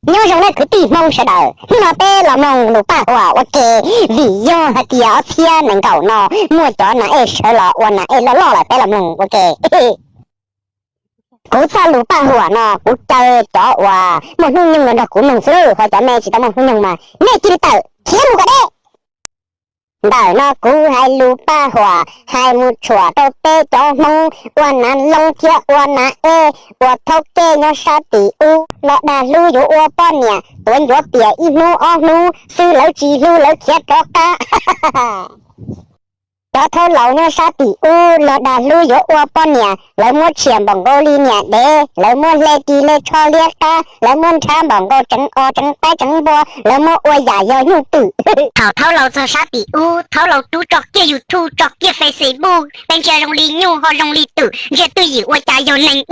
Nyob zoo nej kwv tij Hmoob sawv daws, hnub no peb los mloog lus paj huam ua ke, vim yog hais tias ob txhiab nees nkaum no muaj cov nas ej sawv los ua nas ej loj loj lawm, peb los mloog ua ke. Kuv txoj lus paj huam no kuv caw cov uas muaj hnub nyoog los nrog kuv mloog xwb, ho cov me tsis tau muaj hnub nyoog mas nej cia li tawm khiav mus kom deb. Ntawm no kuv hais lus paj huam hais mus tshuam rau peb cov Hmoob ua nas loo thiab ua nas ej, uas thaub kej nyob sab tim ub los dag hlub yuav ua poj niam, tuav ncuav pias ib hnub ob hnub xwb lawv tsis hlub lawv khiav rov qab. Cov thaub laus nyob sab tim ub los dag hlub yuav ua poj niam, lawv muab tshiam npaum nkaus li niam dev, lawv muab hle ris hle tsho liab qab, lawv muab nrhab npaum nkaus tseev os tseev qaib tseev npua, lawv muab ua yam yog nyuj twm. Thaum thaub laus txog sab tim ub, thaub laus rub tso kiag YouTube, tso kiag Facebook, peb ntsia zoo li nyuj ho zoo li twm, ntsia twj ywm ua cas yog neeg.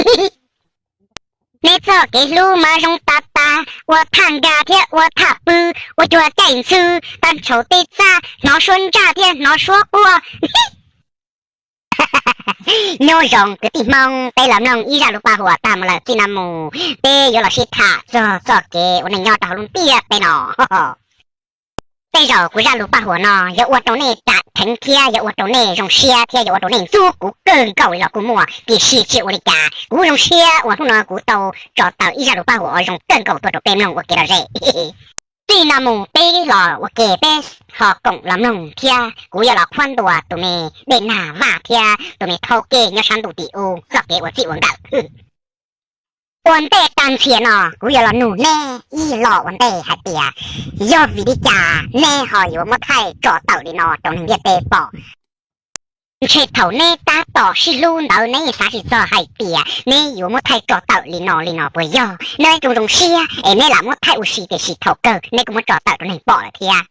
Neb txoj kev hlub mas zoo tas tas, ua thaj nkag thiab ua thaj pw, ua cuag caij ntxhw, tag ntshaum tej txaj hnov suab ntsaj thiab hnov suab quaj. Nyob zoo kwv tij Hmoob, peb los mloog ib zaj lus paj huam tag mus lawm, txij no mus peb yuav los sib tham txog txoj kev ua neej nyob rau hauv lub ntiaj teb no. Tej zaum kuv zaj lus paj huam no yuav ua rau nej ram dheev thiab yuav ua rau nej zoo siab thiab yuav ua rau nej ntxub kuv kawg nkaus li los kuj muaj, tiam sis tsis ua li cas, kuv zoo siab uas hnub no kuv tau tso tawm ib zaj lus paj huam uas zoo kawg nkaus tuaj rau peb mloog ua kev lom zem. Txij no mus peb los ua ke peb ho koom los mloog thiab kuv yuav los qhuab ntuas tus me dej nag vaj thiab tus me thaub kej nyob sab ntuj tim ub txoj kev ua txij ua nkawm. Ua ntej tag nrho no kuv yuav los nug neb ib lo ua ntej hais tias, yog vim li cas neb ho yuav muab thaij tso tawm li no rau neeg ntiaj teb pom? Ntshe thaum neb tab tom sib hlub ntawd neb xav tsis txog hais tias neb yuav muab thaij tso tawm li no li no puas yog? Neb zoo zoo siab es neb lam muab thaij ua si, tiam sis thaum kawg neb kuj muab tso tawm rau neeg pom lawm thiab.